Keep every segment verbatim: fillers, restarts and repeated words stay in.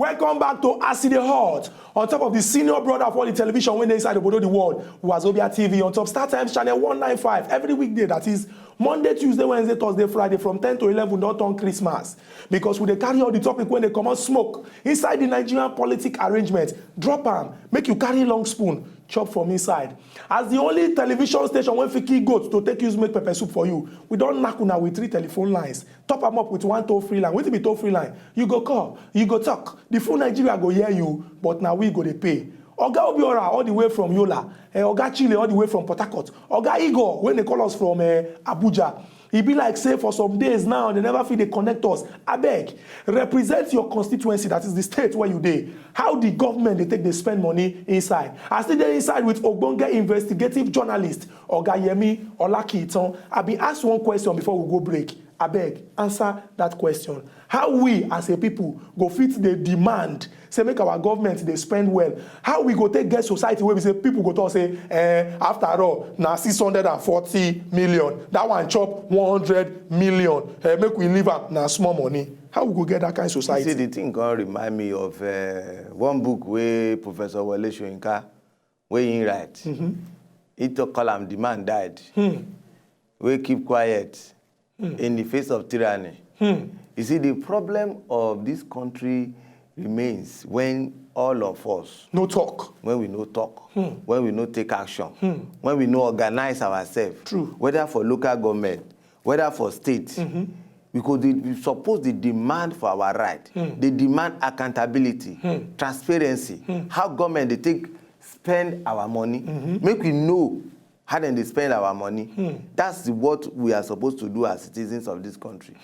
Welcome back to As E Dey Hot, on top of the senior brother for the television wey dey inside obodo the world, Wazobia T V, on top Star Times channel one nine five, every weekday, that is Monday, Tuesday, Wednesday, Thursday, Friday, from ten to eleven don turn Christmas, because we dey carry all the topic wey dey comot smoke inside the Nigerian politic arrangement. Drop am, make you carry long spoon, chop from inside. As the only television station wey fit kill goat to take use make pepper soup for you, we don knack una with three telephone lines, top am up with one toll free line. Wetin be toll free line? You go call, you go talk, the full Nigeria go hear you, but na we go dey pay. Oga Obiora, all the way from Yola, eh, Oga Chile, all the way from Port Harcourt, Oga Igor, wey dey call us from, eh, Abuja. E be like say for some days now, they never fit dey connect us. Abeg, represent your constituency, that is the state where you dey. How the government dey take dey spend money inside? I still dey inside with ogbonge investigative journalist, Oga Yemi Olakiitan. I bin ask one question before we go break. Abeg, answer that question. How we as a people go fit dey demand say make our government dey spend well? How we go take get society wey be say people go talk say, eh, after all, na six hundred and forty million, that one chop one hundred million, eh, make we leave am, na small money? How we go get that kind of society? See, the thing come remind me of, uh, one book wey Professor Wole Soyinka, wey he write. He talk, call am "The Man Died," wey keep quiet in the face of tyranny. You see, the problem of this country remains when all of us, no talk, when we no talk, when we no take action, when we no organize ourselves, true, whether for local government, whether for state, we go dey, we suppose dey demand for our right, dey demand accountability, transparency, how government dey take spend our money, make we know how dem dey spend our money. That's the, what we are supposed to do as citizens of this country.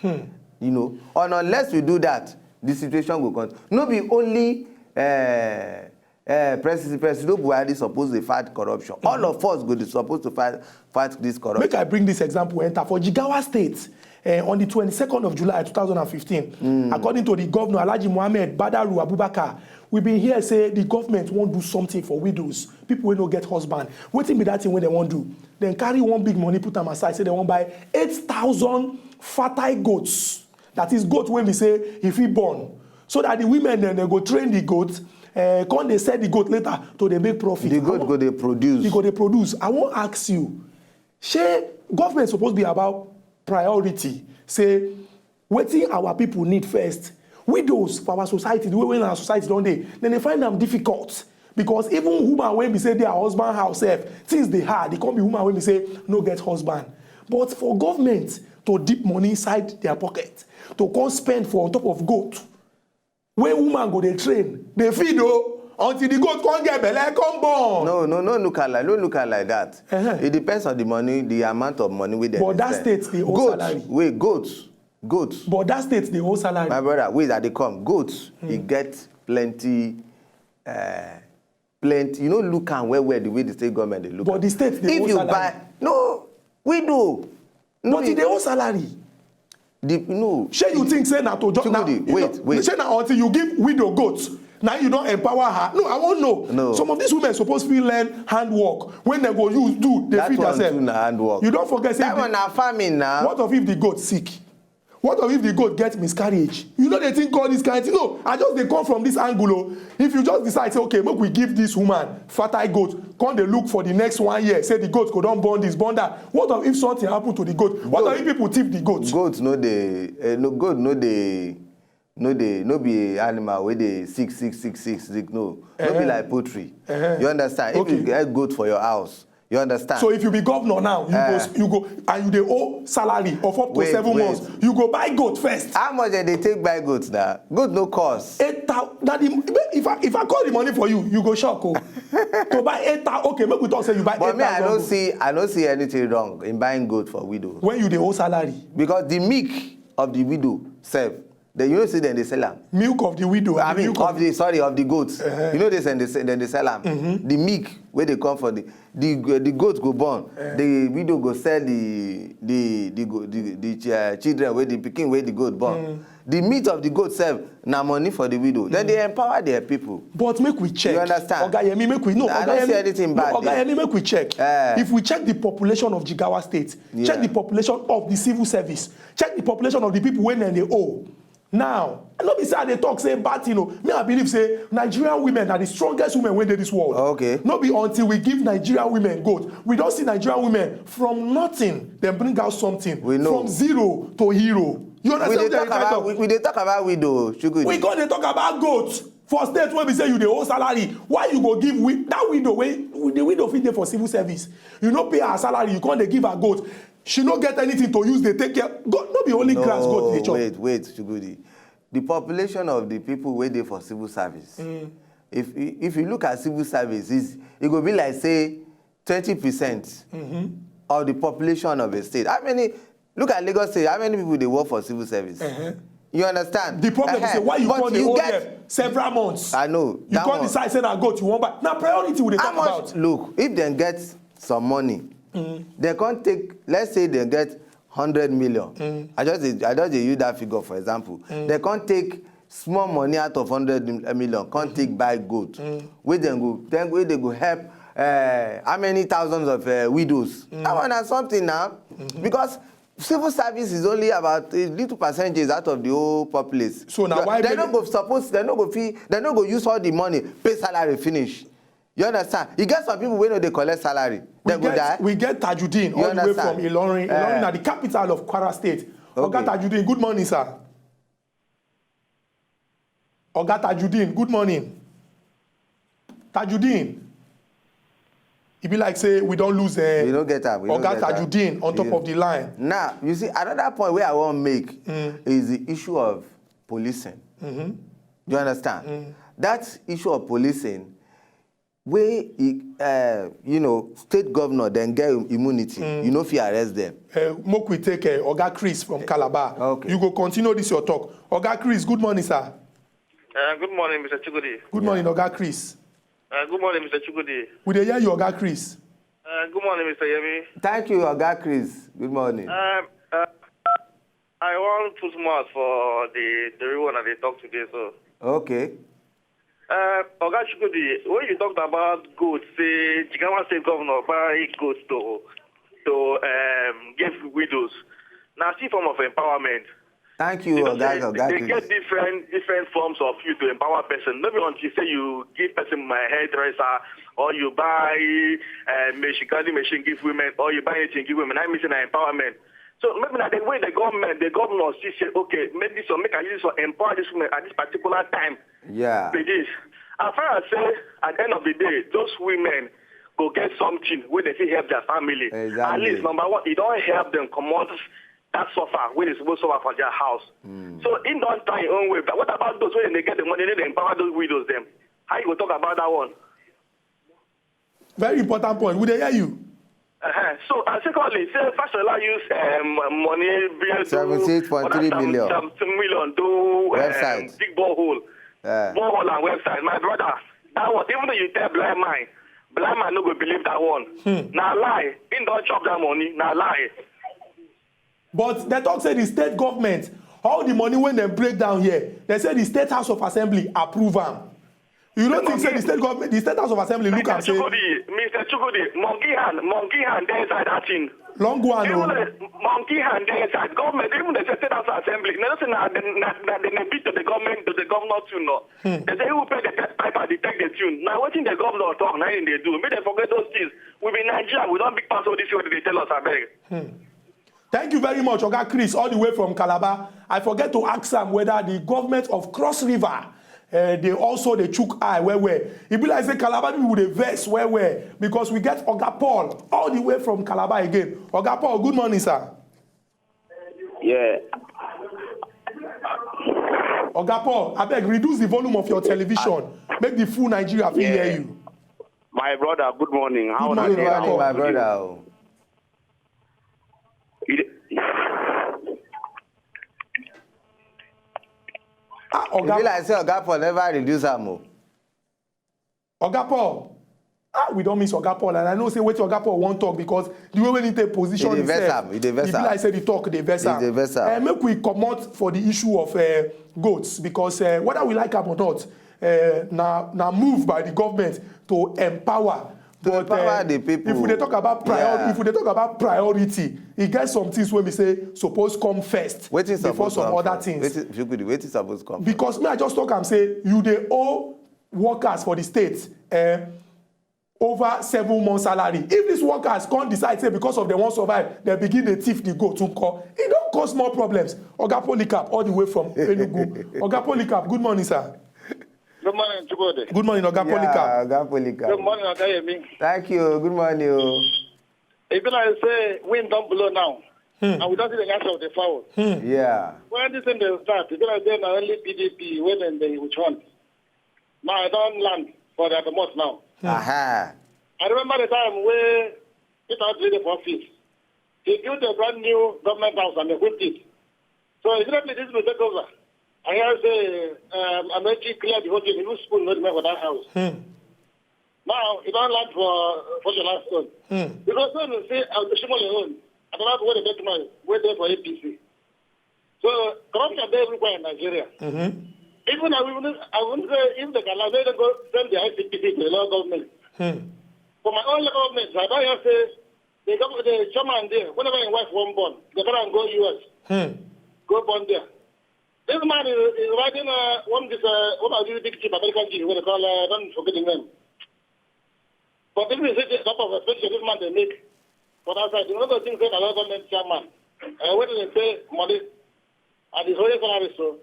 You know, and unless we do that, the situation go continue. No be only, uh, uh, President, President Buhari suppose dey fight corruption. All of us go dey suppose to fight, fight this corruption. Make I bring this example enter for Jigawa State. Eh, on the twenty-second of July two thousand and fifteen, according to the governor, Alhaji Mohammed Badaru Abubakar, we bin hear say the government wan do something for widows, people wey no get husband. Wetin be that thing wey dem wan do? Dem carry one big money, put am aside, say dem wan buy eight thousand fertile goats. That is goat wey be say e fit born, so that the women dem, dem go train the goat, eh, come dey sell the goat later to dey make profit. The goat go dey produce. E go dey produce. I wan ask you, shey government suppose be about priority, say wetin our people need first? Widows for our society, the way wey our society don dey, dem dey find am difficult, because even woman wey be say dey her husband house sef, things dey hard, e come be woman wey be say no get husband. But for government to dip money inside their pocket to come spend for on top of goat, wey woman go dey train, dey feed o, until the goat come get belle, come born. No, no, no look at like, no look at like that. Uh-huh. It depends on the money, the amount of money wey dem dey spend. But that state dey owe salary. Wait, goat, goat. But that state dey owe salary. My brother, wait, I dey come. Goat, e get plenty, uh, plenty. You no look am well well the way the state government dey look am. But the state dey owe salary. If you buy, no, widow. But e dey owe salary. The, no. Shey you think say na to just, na, Chukudi, wait, wait. Shey na until you give widow goat, na you don empower her? No, I wan know. No. Some of these women suppose fit learn handwork when dem go use do, dey feed herself. That one too na handwork. You don forget say that one na farming na. What of if the goat sick? What of if the goat get miscarriage? You no dey think all this kind thing. No, I just dey come from this angle o. If you just decide say, okay, make we give this woman fertile goat, come dey look for the next one year, say the goat go don born this, born that. What of if something happen to the goat? What of if people thief the goat? Goat no dey, eh, no, goat no dey, no dey, no be animal wey dey sick, sick, sick, sick, sick. No, no be like poultry. You understand? If you get goat for your house, you understand? So if you be governor now, you go, you go, and you dey owe salary of up to seven months, you go buy goat first. How much dem dey take buy goat na? Goat no cost. Eight thousand. That the, if I, if I call the money for you, you go shock o. To buy eight thousand, okay, make we talk say you buy eight thousand. But me, I no see, I no see anything wrong in buying goat for widow. When you dey owe salary. Because the milk of the widow sef, then you know say dem dey sell am. Milk of the widow. I mean, of the, sorry, of the goat. Uh-huh. You know they say dem dey sell am. Mm-hmm. The milk wey dey come for the, the, the goat go born. Eh. The widow go sell the, the, the, go-, the, the ch-, uh, children wey the pikin wey the goat born. Mm. The meat of the goat sef na money for the widow. Then they empower their people. But make we check. You understand? Oga Yemi, make we, no, I don't see anything bad there. Oga Yemi, make we check. Eh. If we check the population of Jigawa State, check the population of the civil service, check the population of the people wey dem dey owe. Now, no be say I dey talk say bad thing o. Me, I believe say Nigerian women are the strongest women wey dey this world. Okay. No be until we give Nigerian women goat. We don see Nigerian women from nothing, dem bring out something. We know. From zero to hero. You We understand dey what talk I'm trying to about we, we dey talk about widow. Chukwudi. We go dey talk about goat for state wey be say you dey owe salary. Why you go give wi- that widow wey the widow fit dey for civil service? You no pay her salary, you come dey give her goat. She no get anything to use dey take care. Goat no be only grass goat dey No, chop. Wait, wait, Chukwudi. The population of the people wey dey for civil service. If if you look at civil service, is e go be like say twenty percent of the population of a state. How many? Look at Lagos State. How many people dey work for civil service? You understand? The problem is say why you But come dey you owe get them several months. I know. You That come one. Decide say na goat you wan buy. Na priority we dey How talk much? About. Look, if dem get some money, dem come take, let's say dem get hundred million. I just dey- I just dey use that figure for example. Dem come take small money out of hundred million, come take buy goat. Wey dem go then wey dem go help uh, how many thousands of uh, widows. That one na something now, because civil service is only about a little percentage out of the whole populace. So na why Dem many- no go suppose, dem no go fit, dem no go use all the money pay salary finish. You understand? You get some people wey no dey collect salary. We Dem go die. get, we get Tajudeen You all the way understand? From Ilorin. Ilorin Eh. Na the capital of Kwara State. Oga Okay. Tajudeen, good morning, sir. Oga Tajudeen, good morning. Tajudeen, e be like say we don lose uh, We no get am. We no Oga get am. Tajudeen on top Yeah. Of the line. Now, you see, another point where I want to make is the issue of policing. You understand? That issue of policing, where e- uh, you know, state governor then get immunity, you no fit arrest them. Uh, make we take uh, Oga Chris from Calabar. Okay. You go continue this your talk. Oga Chris, good morning, sir. Uh, good morning, Mister Chukwudi. Good morning, Oga Chris. Uh, good morning, Mister Chukwudi. We dey hear you, Oga Chris. Uh, good morning, Mister Yemi. Thank you, Oga Chris. Good morning. Um, uh, I want put mouth for the the real one that they talk today. So, Okay. uh, Oga Chukwudi, when you talked about goats, say Jigawa State Governor buy goats to to um, give widows. Now, see form of empowerment. Thank you, Because Oga they, Oga they Chris. Get different different forms of you to empower person. Maybe until you say you give person my hairdresser, or you buy uh, machine, garden machine, give women, or you buy anything, give women. I mean, say na empowerment. So maybe na the way the government, the governor see say, okay, maybe so make I use for empower this woman at this particular time. Yeah. Be this. As far as say, at the end of the day, those women go get something where they fit help their family. At Exactly. Least number one, it don't help them come out that suffer when it's supposed to suffer for their house. So in don't try your own way. But what about those when they get the money, they empower those widows them? How you go talk about that one? Very important point. We dey hear you. Uh-huh. So, and secondly, say Fashola use um, money bill to Seventy-eight point three million. Seventy million to um, Website. Big borehole. Yeah. Borehole and website. My brother, that one, even though you tell blind man, blind man no go believe that one. Na lie. He don't chop that money. Na lie. But they talk say the state government, all the money when they break down here, they say the state house of assembly approve am. You don't think say the state government, the state house of assembly look am say Chukwudi, Mister Chukwudi, monkey hand, monkey hand dey inside that thing. Long one Even o. The monkey hand dey inside government, even the state house of assembly. Now say na na na the beat to the government to the governor too no. They say who pay the piper, they take the tune. Now wetin the governor talk, na him dey do. Make dem forget those things. We be Nigeria, we don big pass all this thing wey they tell us abeg. Thank you very much, Oga Chris, all the way from Calabar. I forget to ask am whether the government of Cross River uh, they also dey chook eye well well. E be like say Calabar people dey vex well well because we get Oga Paul all the way from Calabar again. Oga Paul, good morning, sir. Yeah. Oga Paul, abeg reduce the volume of your television, make the full Nigeria fit hear you. My brother, good morning. How Good una morning, dey? Oga Paul. My brother. Oh. You dey- Ah, E be Oga, like say Oga Paul never reduce am o. Oga Paul, ah, we don miss Oga Paul, and I know say wetin Oga Paul wan talk because the way wey he take position E dey vex himself, am, e dey vex e be am. Like say the talk dey vex E am. dey vex am. Eh, make we comot for the issue of uh, goats because uh, whether we like am or not, uh, na na move by the government to empower But, empower, uh, the people. If we dey talk about prior-, yeah, if we dey talk about priority, e get some things wey be say suppose come first. Wetin before suppose some come other first? Things. Wetin, if you could, wetin suppose come first? Because me, I just talk am say you dey owe workers for the state, eh, over seven months salary. If these workers come decide say because of dem wan survive, dem begin dey thief the goat nko, e don cause more problems. Oga Polycarp, all the way from Enugu. Oga Polycarp, good morning, sir. Good morning, Chukwudi. Good morning, Oga Polycarp. Yeah, Oga Polycarp. Good morning, Oga Yemi. Thank you. Good morning o. E be like say wind don blow now, hmm, and we don see the nyash of the fowl. Hmm. Yeah. When this thing dey start, e be like say na only P D P wey dem dey with hunt. Now I don land for their domot now. Hmm. Aha. I remember the time wey Peter Obi dey for office. He built a brand new government house and equipped it. So immediately this will take over. I hear say, um, Amaechi clear the whole thing. Even spoon no remain for that house. Hmm. Now, e don land for, for Shola Stone. Hmm. Because when you see, uh, Oshimole own, another people wey dey make noise, wey dey for A P C. So, corruption dey everywhere in Nigeria. Mm-hmm. Even I wouldn't, I wouldn't say if they can allow, make dem go send the I C P C to the local government. Hmm. For my own local government, I don hear say the gov-, the chairman there, whenever him wife wan born, they carry am go U S. Hmm. Go born there. This man is, is riding, uh, one of this, uh, one of these big jeep, American jeep, what they call, uh, I don't forget the name. But if you see the type of expenditure this man dey make for that side, you no go think say na local government chairman. Uh, when they pay money and his whole salary so.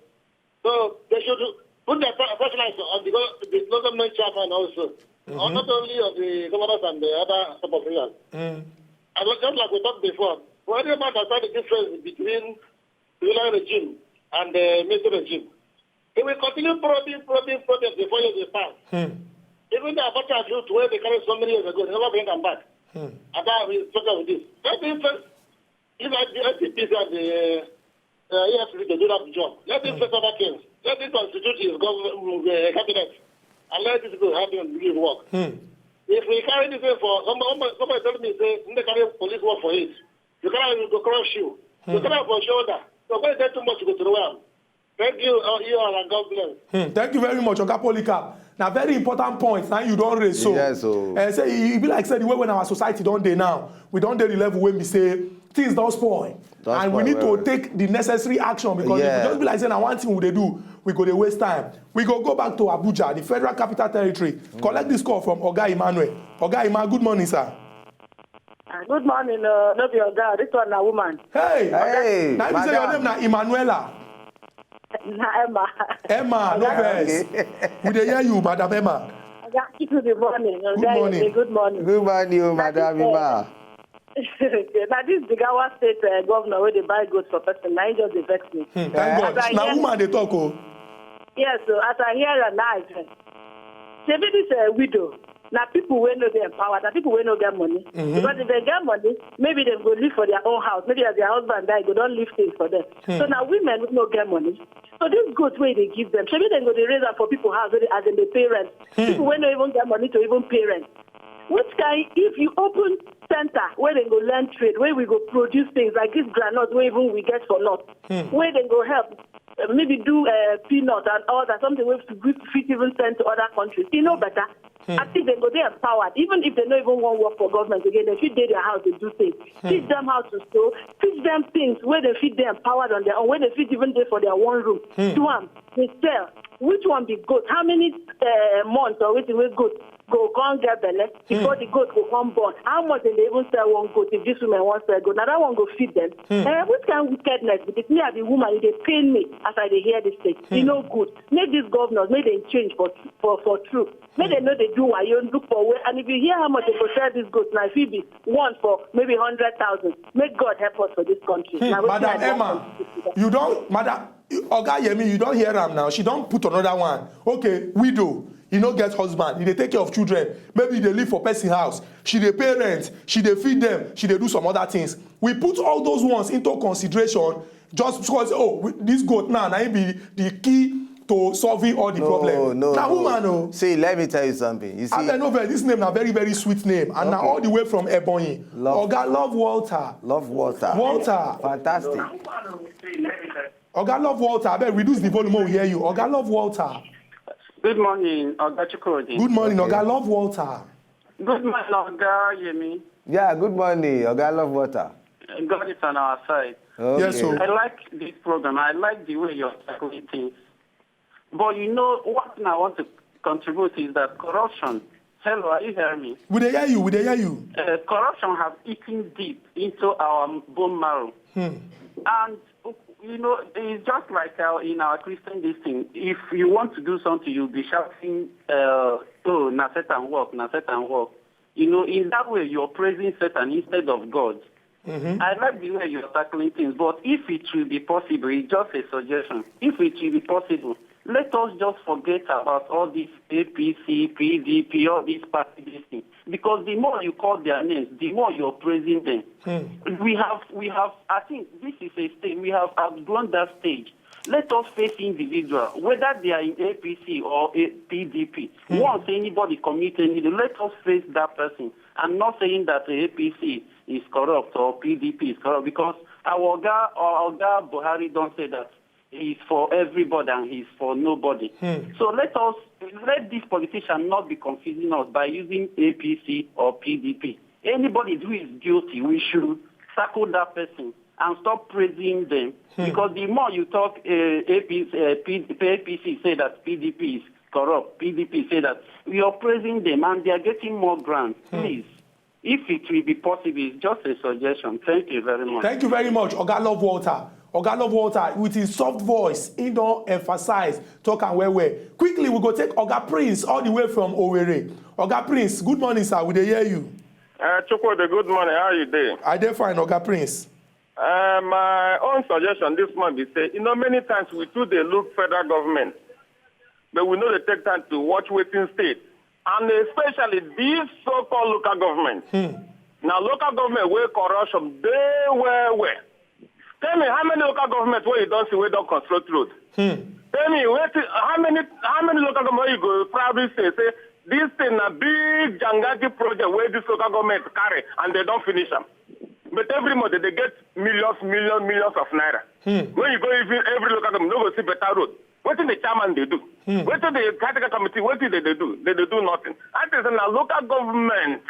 So they should put their fla-, flashlights on the go-, the local government chairman also. Mm-hmm. Or not only of the governors and the other top officials. Mm. And just like we talked before, for any man that saw the difference between civilian regime and the military regime, he will continue probing, probing, probing before years will pass. Hmm. Even the Abacha youth where they carry so many years ago, they never bring them back. Hmm. And now we struggle with this. Let me first, if I, the N C P C and the, uh, E F C C to do that job. Let them, hmm, face other things. Let them constitute his government, uh, cabinet, and let these people help him do his work. Hmm. If we carry this thing for, somebody, somebody, somebody tell me, say, "They carry police work for it." You carry, you go crush you. You, hmm, carry for shoulder. So when they too much, you go throw am. Thank you, uh, you all, and God bless. Hmm, thank you very much, Oga Polycarp. Na very important point na you don raise so. Yes, oh. Eh, say e be like say the way when our society don dey now, we don dey the level wey be say things don spoil. Don spoil well. And we need to take the necessary action, because if, yeah, we just be like say na one thing we dey do, we go dey waste time. We go go back to Abuja, the Federal Capital Territory. Mm. Collect this call from Oga Emmanuel. Oga Emma, good morning, sir. Ah, good morning, uh, no be Oga, this one na woman. Hey! Hey, na you say your name na Emmanuela. Na Emma. Emma, no vex. Okay. We dey hear you, Madam Emma. Oga, good morning. Good morning. Good morning. Good morning, oh, Madam Emma. Na this Jigawa State, uh, governor wey dey buy goods for person, na him just dey vex me. Hmm, thank God. Na woman dey talk, oh. Yes, so as I hear am now, I say, shebi this, uh, widow, na people wey no dey empowered, na people wey no get money. Mm-hmm. Because if they get money, maybe they go live for their own house. Maybe as their husband die, go don leave things for them. Hmm. So na women wey no get money. So this goat wey they give them, shebi they go dey raise am for people house wey they, as dem dey pay rent. Hmm. People wey no even get money to even pay rent. Which kind, if you open center where they go learn trade, where we go produce things like this groundnut wey even we get for north, hmm, where they go help, uh, maybe do, uh, peanut and all that, something wey we fit even send to other countries. You know better. Hmm. I think they go dey empowered. Even if they no even wan work for government again, they fit dey their house, they do things. Hmm. Teach them how to sew, teach them things where they fit dey empowered on their own, where they fit even dey for their one room. Hmm. Do am, they sell. Which one be goat? How many, uh, months or wetin wey goat go come get belle before, hmm, the goat go come born? How much dem dey even sell one goat if this woman wan sell goat? Na that one go feed them. Hmm. Eh, which kind wickedness be this? Me, I be woman, e dey pain me as I dey hear this thing. Hmm. E no good. Make these governors, make dem change for, for, for true. Make, hmm, dem no dey do wayo, look for way. And if you hear how much they go sell this goat now, if it be one for maybe hundred thousand, make God help us for this country. Hmm. Na wetin I wan talk. Madam Emma, you don, Madam, Oga Yemi, you don hear am now. She don put another one. Okay, widow, you no get husband, you dey take care of children. Maybe you dey live for person house. She dey pay rent, she dey feed them, she dey do some other things. We put all those ones into consideration just because, oh, we, this goat now, na him be the key to solving all the problem. No, no, no. Na woman, oh. See, let me tell you something. You see, abeg, no vex, this name na very, very sweet name, and na, okay, all the way from Ebonyi. Love. Oga Love Walter. Love Walter. Walter. Fantastic. Oga Love Walter, abeg reduce the volume, we hear you. Oga Love Walter. Good morning, Oga Chukwudi. Good morning, okay, Oga Love Walter. Good morning, Oga Yemi. Yeah, good morning, Oga Love Water. Uh, God is on our side. Okay. Yes, sir. I like this program. I like the way you're tackling things. But you know, what I want to contribute is that corruption. Hello, are you hearing me? We dey hear you, we dey hear you. Uh, corruption has eaten deep into our bone marrow. Hmm. And, you know, it's just like how in our Christian this thing, if you want to do something, you'll be shouting, uh, "Oh, na Satan work, na Satan work." You know, in that way, you're praising Satan instead of God. Mm-hmm. I like the way you're tackling things, but if it will be possible, it's just a suggestion. If it will be possible, let us just forget about all this A P C, P D P, all these party, this thing. Because the more you call their names, the more you're praising them. Hmm. We have, we have, I think this is a stage, we have outgrown that stage. Let us face individual, whether they are in A P C or a P D P. Hmm. Once anybody commit any, let us face that person. I'm not saying that the A P C is corrupt or P D P is corrupt, because our Oga, our Oga Buhari don't say that he's for everybody and he's for nobody. Hmm. So let us, let this politician not be confusing us by using A P C or P D P. Anybody who is guilty, we should tackle that person and stop praising them. Hmm. Because the more you talk, uh, A P C, uh, P- A P C say that P D P is corrupt, P D P say that, we are praising them and they are getting more grants. Hmm. Please, if it will be possible, it's just a suggestion. Thank you very much. Thank you very much, Oga Love Water. Oga Love Water, with his soft voice, he don emphasize, talk am well well. Quickly, we go take Oga Prince all the way from Owerri. Oga Prince, good morning, sir. We dey hear you. Uh, Chukwude, good morning. How you dey? I dey fine, Oga Prince. Uh, my own suggestion this month be say, you know, many times we too dey look federal government, but we no dey take time to watch wetin state, and especially these so-called local government. Hmm. Na local government wey corruption dey well well. Tell me how many local government wey you don see wey don construct road? Hmm. Tell me wetin, how many, how many local government wey you go proudly say, say, "This thing na big gigantic project wey this local government carry and they don finish am." But every month they get millions, millions, millions of naira. Hmm. When you go even every local government, you no go see better road. Wetin the chairman dey do? Hmm. Wetin the caretaker committee, wetin they dey do? They dey do nothing. I think say na local government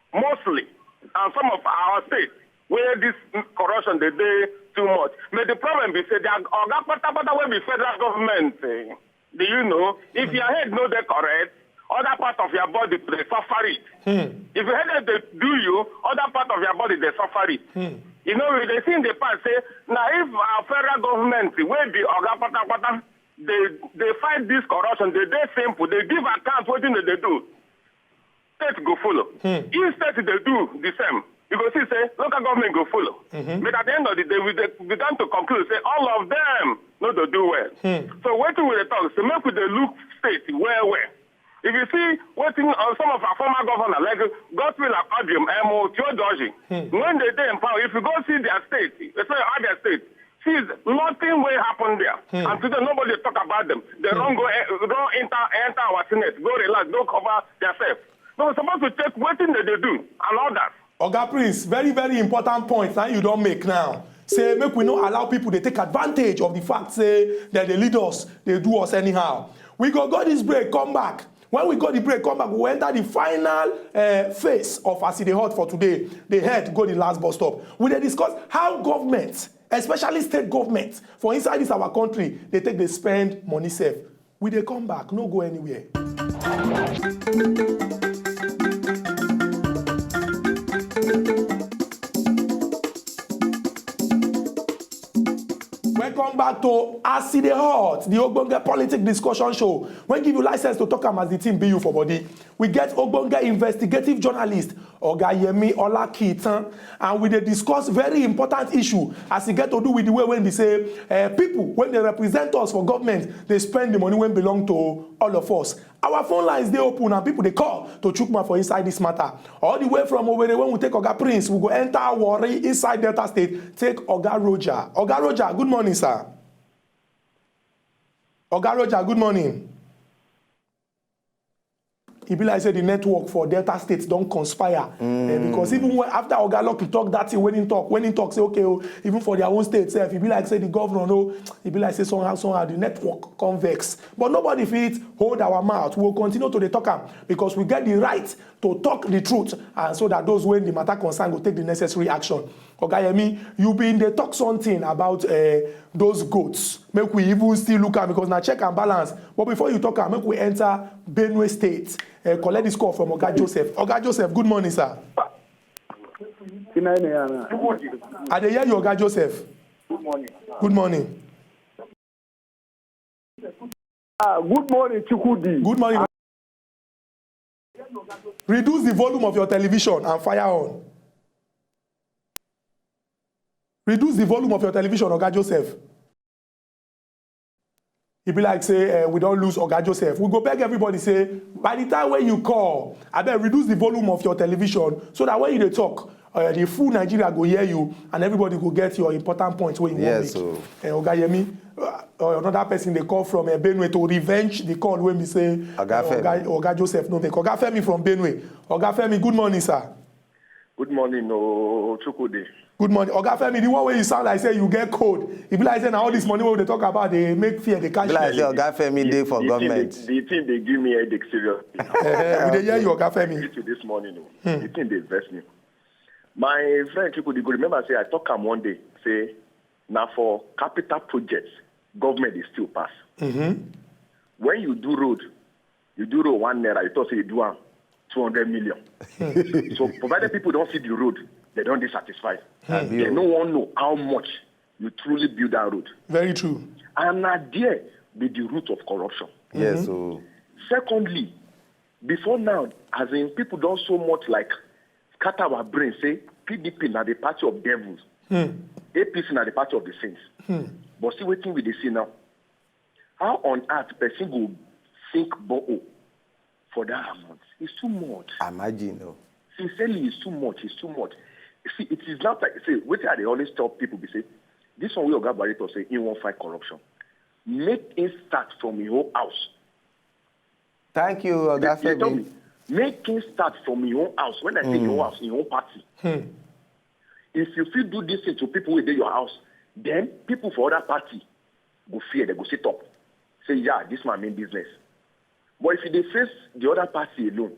mostly, and some of our states where this corruption dey dey too much. But the problem be say their oga patapata wey be federal government, eh, do you know? If your head no dey correct, other part of your body dey suffer it. Hmm. If your head dey do you, other part of your body dey suffer it. Hmm. You know, we dey see in the past say, na if our federal government wey be oga patapata dey, dey fight this corruption, dey dey simple, dey give account wetin they dey do, state go follow. Hmm. If state dey do the same, you go see say local government go follow. Mm-hmm. But at the end of the day, we dey, we don to conclude say all of them no dey do well. Hmm. So wetin we dey talk, so make we dey look state well well. If you see wetin, uh, some of our former governor like Godswill Akpabio, Emo Theodoji, hmm, when they dey in power, if you go see their state, especially Abia State, see nothing wey happen there. Hmm. And today nobody talk about them. They, hmm, don go, eh, don enter, enter our Senate, go relax, go cover themselves. They were supposed to take wetin they dey do and all that. Oga Prince, very, very important point na you don make now. Say make we no allow people dey take advantage of the fact say that they lead us, they do us anyhow. We go go this break, come back. When we go the break, come back, we will enter the final, eh, phase of As E Dey Hot for today. The head go the last bus stop. We dey discuss how government, especially state government, for inside this our country, they take, they spend money safe. We dey come back, no go anywhere. Welcome back to As E Dey Hot, the Ogbonge Politic Discussion Show. When give you license to talk am as the thing be you for body. We get Ogbonge investigative journalist, Oga Yemi Olakitan, and we dey discuss very important issue as e get to do with the way when we say, eh, people when they represent us for government, they spend the money when belong to all of us. Our phone lines dey open and people dey call to chook mouth for inside this matter. All the way from Owerri, when we take Oga Prince, we go enter Warri inside Delta State, take Oga Roger. Oga Roger, good morning, sir. Oga Roger, good morning. E be like say the network for Delta State don conspire. Eh, because even when, after Oga Lucky talk that thing, when he talk, when he talk say, okay, oh, even for their own state sef, e be like say the governor, no, e be like say somehow, somehow the network come vex. But nobody fit hold our mouth. We will continue to dey talk am because we get the right to talk the truth, and so that those wey the matter concern go take the necessary action. Oga Yemi, you been dey talk something about, eh, those goats. Make we even still look am because na check and balance. But before you talk am, make we enter Benue State. Eh, collect this call from Oga Joseph. Oga Joseph, good morning, sir. I dey hear you, Oga Joseph. Good morning. Ah, good morning, Chukwudi. Good morning. Reduce the volume of your television and fire on. Reduce the volume of your television, Oga Joseph. E be like say, eh, we don lose Oga Joseph. We go beg everybody say, by the time when you call, abeg reduce the volume of your television so that when you dey talk, uh, the full Nigeria go hear you and everybody go get your important points wey you wan Yes, make. o. Eh, Oga Yemi, uh, uh, another person dey call from, uh, Benue to revenge the call wey be say, Oga uh, Femi. Oga, Oga Joseph no make. Oga Femi from Benue. Oga Femi, good morning, sir. Good morning, oh, Chukwudi. Good morning. Oga Femi, the one wey you sound like say you get cold. E be like say na all this money wey we dey talk about dey make fear dey catch Be like you. say Oga Femi dey for The thing government. Dey, the thing dey give me headache seriously. Eh, we dey hear you, Oga Femi. Reach you this morning, oh. The thing dey vex me. My friend Chukwudi, go remember say I talk am one day, say na for capital projects, government dey still pass. When you do road, you do road one naira, you talk say you do am two hundred million. So provided people don see the road, they don dey satisfied. Abi They o. No wan know how much you truly build that road. Very true. And na there be the root of corruption. Yes, so Secondly, before now, as in people don so much like scatter our brain, say P D P na the party of devils, A P C na the party of the saints. But see wetin we dey see now. How on earth person go sink borehole for that amount? It's too much. Imagine, oh. Sincerely, it's too much. It's too much. See, it is not like, see, wetin I dey always tell people be say, this one wey Oga Barito say, he wan fight corruption. Make him start from him own house. Thank you, Oga You tell Femi. Me, make him start from him own house. When I say him own house, him own party. If you fit do this thing to people wey dey your house, then people for other party go fear, they go sit up. Say, yeah, this man mean business. But if you dey face the other party alone,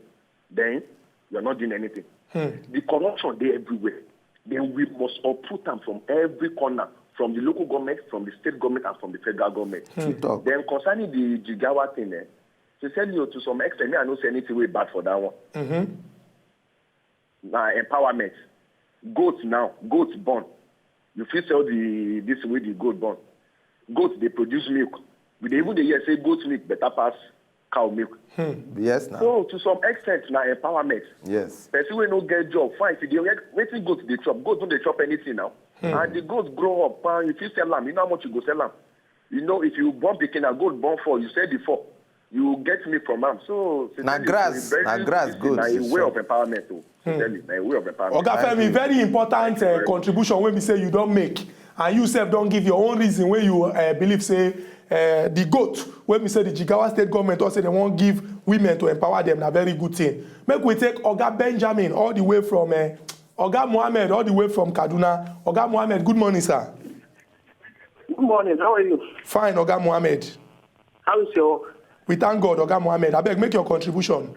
then you're not doing anything. The corruption dey everywhere. Then we must uproot am from every corner, from the local government, from the state government, and from the federal government. True talk. Then concerning the Jigawa thing, eh, sincerely, oh, to some extent, me, I no see anything wey bad for that one. Na empowerment. Goat now, goat born. You fit sell the this way the goat born. Goat dey produce milk. We dey even dey hear say goat milk better pass cow milk. Yes, now. So to some extent, na empowerment. Yes. Person wey no get job, fine. If you dey wetin goat dey chop, goat no dey chop anything now. And the goat grow up, and you fit sell am. You know how much you go sell am. You know, if you born pikin, na goat born four, you sell the four, you get milk from am. So Na sincerely, grass, it's very na good grass thing. Goat Na a dey way chop. Of empowerment, oh. Sincerely, na a way of empowerment. Oga Femi, very important uh, contribution wey be say you don make, and you sef don give your own reason wey you uh, believe say uh, the goat wey be say the Jigawa state government talk say dem wan give women to empower them, na very good thing. Make we take Oga Benjamin all the way from uh, Oga Mohammed all the way from Kaduna. Oga Mohammed, good morning, sir. Good morning. How are you? Fine, Oga Mohammed. How is your work? We thank God, Oga Mohammed. Abeg, make your contribution.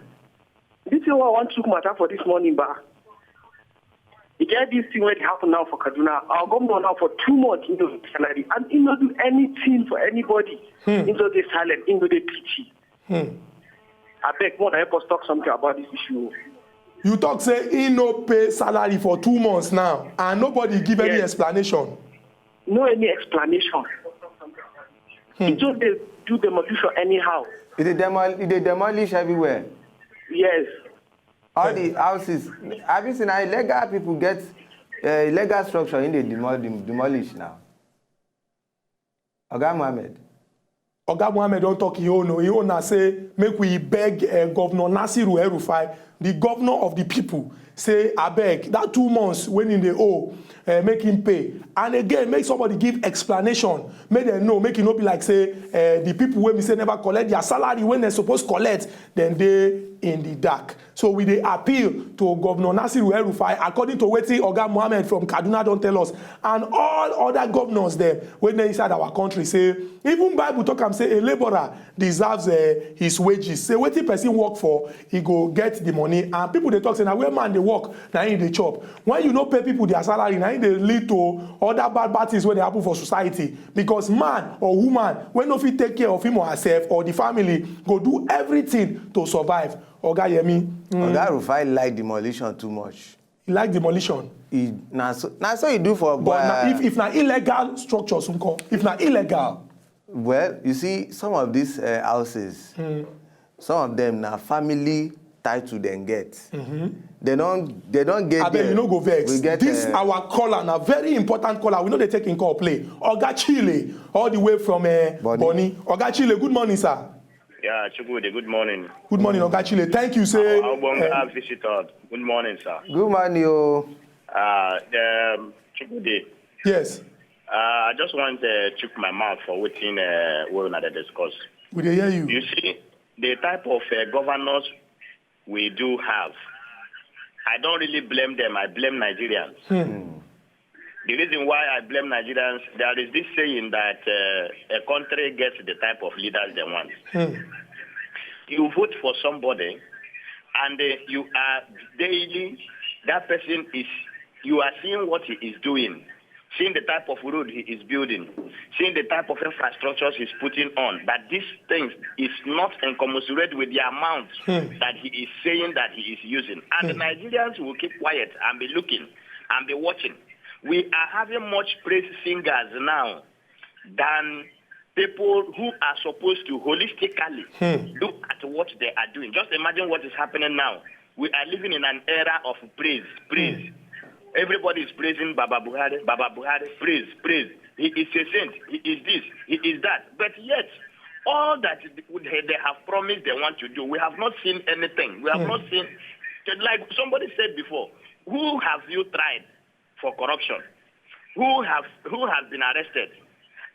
This is what I want to matter for this morning, ba. E get this thing wey dey happen now for Kaduna. Our governor now for two months he no get salary and he no do anything for anybody. He no dey silent, he no dey pity. Abeg, more help us talk something about this issue. You talk say he no pay salary for two months now, and nobody give any Yes. Explanation. No any explanation. He just dey do demolition anyhow. E dey demol e dey demolish everywhere. Yes. All the houses, have you seen how illegal people get uh, illegal structure in the demol dem- demolish now? Oga Mohammed. Oga Mohammed don talk him own o. Him own na say make we beg uh, Governor Nasiru El-Rufai the governor of the people, say, "Abeg, that two months wey he dey owe, eh, make him pay." And again, make somebody give explanation, make dem know, make e no be like say, eh, the people wey be say never collect their salary wey dem suppose collect, dem dey in the dark. So we dey appeal to Governor Nasiru El-Rufai, according to wetin Oga Mohammed from Kaduna don tell us, and all other governors dem wey dey inside our country, say even Bible talk am say a labourer deserves, eh, his wages. Say wetin person work for, he go get the money. And people dey talk say na where man dey work, na him dey chop. When you no pay people their salary, na him dey lead to other bad bad things wey dey happen for society. Because man or woman wey no fit take care of him or herself or the family go do everything to survive. Oga Yemi, mm, Oga Rufai like demolition too much. He like demolition. He, na so, na so he do for But na, Gwa- if, if na illegal structures, nko? If na illegal, Well, you see, some of these uh, houses, some of them na family title dem get. They don, they don get abeg, there. You no go vex. We get, This uh, our caller na very important caller. We no dey take him call play. Oga Chile, all the way from, uh, Bonny. Bonny. Oga Chile, good morning, sir. Yeah, Chukwudi, good morning. Good morning, Oga Chile. Thank you, say, Our Ogbonga uh, visitor. Good morning, sir. Good morning, o. Uh, um, Chukwudi, Yes. uh, I just want to uh, chook my mouth for wetin uh, we una dey discuss. We dey hear you. You see, the type of uh, governors we do have, I don't really blame them. I blame Nigerians. The reason why I blame Nigerians, there is this saying that uh, a country gets the type of leaders they want. You vote for somebody, and uh, you are daily, that person is, you are seeing what he is doing, seeing the type of road he is building, seeing the type of infrastructures he's putting on, that this thing is not incommensurate with the amount that he is saying that he is using. And the Nigerians will keep quiet and be looking and be watching. We are having much praise singers now than people who are supposed to holistically look at what they are doing. Just imagine what is happening now. We are living in an era of praise, praise. Everybody is praising Baba Buhari, Baba Buhari, praise, praise. He is a saint, he is this, he is that. But yet, all that they have promised they want to do, we have not seen anything. We have not seen, like somebody said before, who have you tried for corruption? Who have, who have been arrested?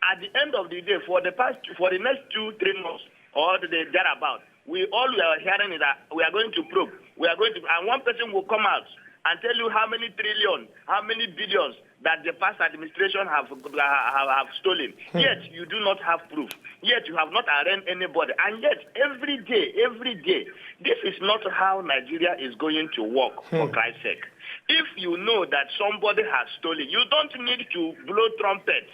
At the end of the day, for the past, for the next two, three months, or the thereabout, we all we are hearing is that we are going to probe. We are going to, and one person will come out and tell you how many trillion, how many billions that the past administration have have, have stolen. Yet you do not have proof. Yet you have not arraigned anybody. And yet every day, every day, this is not how Nigeria is going to work. For Christ's sake, if you know that somebody has stolen, you don't need to blow trumpet.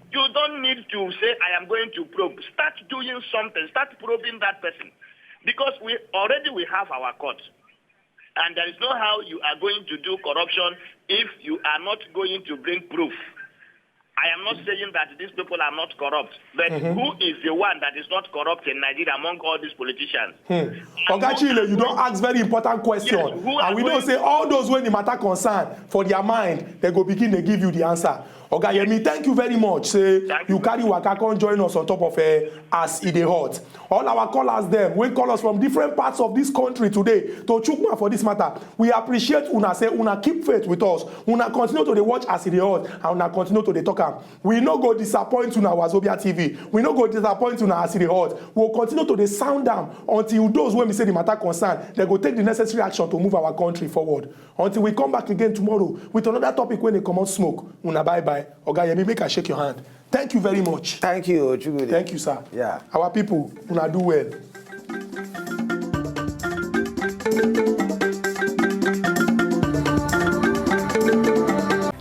You don't need to say, "I am going to probe." Start doing something. Start probing that person. Because we already we have our court. And there is no how you are going to do corruption if you are not going to bring proof. I am not saying that these people are not corrupt, but who is the one that is not corrupt in Nigeria among all these politicians? Oga Chile, you don ask very important question, Yes, who and are we know going say all those wey the matter concern, for their mind, they go begin dey give you the answer. Oga Yemi, thank you very much. Say Thank you you. carry waka come join us on top of, uh, As E Dey Hot. All our callers dem wey call us from different parts of this country today to chook mouth for this matter. We appreciate una, say una keep faith with us. Una continue to dey watch As E Dey Hot and una continue to dey talk am. We no go disappoint una, Wazobia T V. We no go disappoint una, As E Dey Hot. We will continue to dey sound am until those wey be say the matter concern, they go take the necessary action to move our country forward. Until we come back again tomorrow with another topic wey dey comot smoke. Una bye bye. Oga Yemi, make I shake your hand. Thank you very much. Thank you, Chukwudi. Thank you, sir. Yeah. Our people, una do well.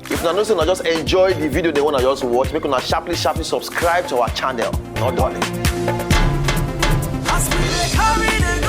If una know say una just enjoy the video, they wanna just watch, make una sharply, sharply subscribe to our channel. No dulling. As we dey carry the